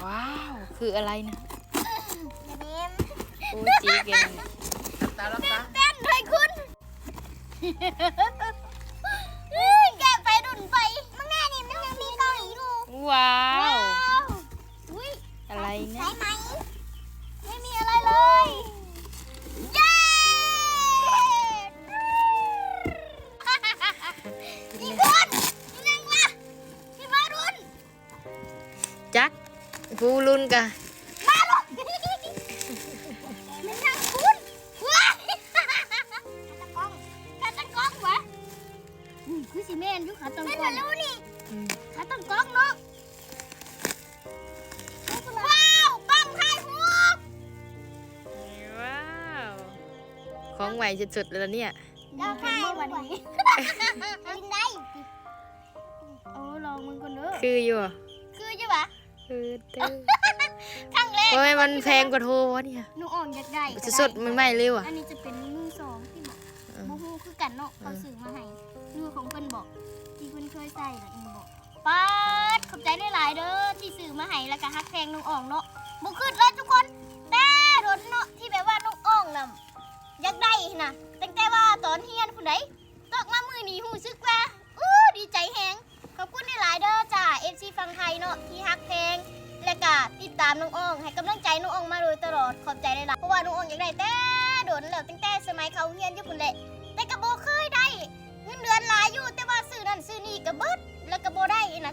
ວ້າວ ຄືອະໄລນະ? ໂອ້ ຈີກເອງ ເຕັ້ນເລີຍຄຸນ. ແກະໄປດຸ່ນໄປ. ມັນແນ່ນີ້ ມັນຍັງມີເກົາອີກຢູ່. ວ້າວ ວ້າວ. ອຸ້ຍ ອະໄລນະ? ໃຊ້ໄໝ? ໄມ່ມີອະໄລເລີຍ. ເຢ້! ອີກຄົນ ຍັງວະ? ທີ່ມາດຸ່ນ. ຈັກ ຜູ້ລຸ້ນກະ ມາລຸ້ນ. ແມ່ນຫຍັງຄຸນ? ວ້າຍ ຂາຕັ້ງກ້ອງ ຂາຕັ້ງກ້ອງຫວາ? ອືມ ຄືຊິແມ່ນຢູ່ ຂາຕັ້ງກ້ອງ ແມ່ນແລ້ວນີ້. ອືມ ຂາຕັ້ງກ້ອງເນາະ. ວ້າວ ກ້ອງຖ່າຍຮູບ. ວ້າວ ຂອງໃໝ່ສຸດໆ ແລ້ວເນຍ. ລອງຖ່າຍຮູບ ຫຼິ້ນໄດ້. ໂອ້ ລອງເບິ່ງກ່ອນເດີ. ຄືຢູ່ບໍ່? ຄືຢູ່ຫວາ? ຄືເດີ. ຄັ້ງແລກ. ໂອ້ຍ ມັນແພງກວ່າໂທບໍ່ນີ້? ໜູອອງຢາກໄດ້ ສົດໆ ໃໝ່ໆ ເລີຍຫວາ? ອັນນີ້ຈະເປັນມືສອງທີ່ ເອີ ບໍ່ຮູ້ຄືກັນເນາະ. ເອີ ເຂົາຊື້ມາໃຫ້ ຫຼືຂອງເພິ່ນບອກ ທີ່ເພິ່ນເຄີຍໃສ່ນະ ເອງບອກ. ປາດ ຂອບໃຈຫຼາຍໆ ເດີ ທີ່ຊື້ມາໃຫ້ ແລ້ວກະຮັກແພງນ້ອງອອງເນາະ. ບໍ່ຄິດເລີຍທຸກຄົນ ແຕ່ດົນເນາະ ທີ່ແບບວ່ານ້ອງອອງນະ ຢາກໄດ້ຫັ້ນນະ ຕັ້ງແຕ່ວ່າຕອນຮຽນພຸ້ນໃດ. ຕົກມາມື້ນີ້ຮູ້ສຶກວ່າ ອູ້ ດີໃຈແຮງ. ຂອບຄຸນຫຼາຍໆ ເດີຈ້າ ເອັຟຊີຝັ່ງໄທເນາະ ທີ່ຮັກແພງ ແລະກະຕິດຕາມນ້ອງອອງ ໃຫ້ກຳລັງໃຈນ້ອງອອງມາໂດຍຕະຫຼອດ. ຂອບໃຈຫຼາຍໆ ເພາະວ່ານ້ອງອອງຢາກໄດ້ແຕ່ດົນແລ້ວ ຕັ້ງແຕ່ສະໄໝເຂົ້າໂຮງຮຽນຢູ່ພຸ້ນແຫຼະ ແຕ່ກະບໍ່ເຄີຍໄດ້. ເງິນເດືອນຫຼາຍຢູ່ ແຕ່ວ່າຊື້ນັ້ນຊື້ນີ້ກະເບິດ ແລະກະບໍ່ໄດ້ນະ.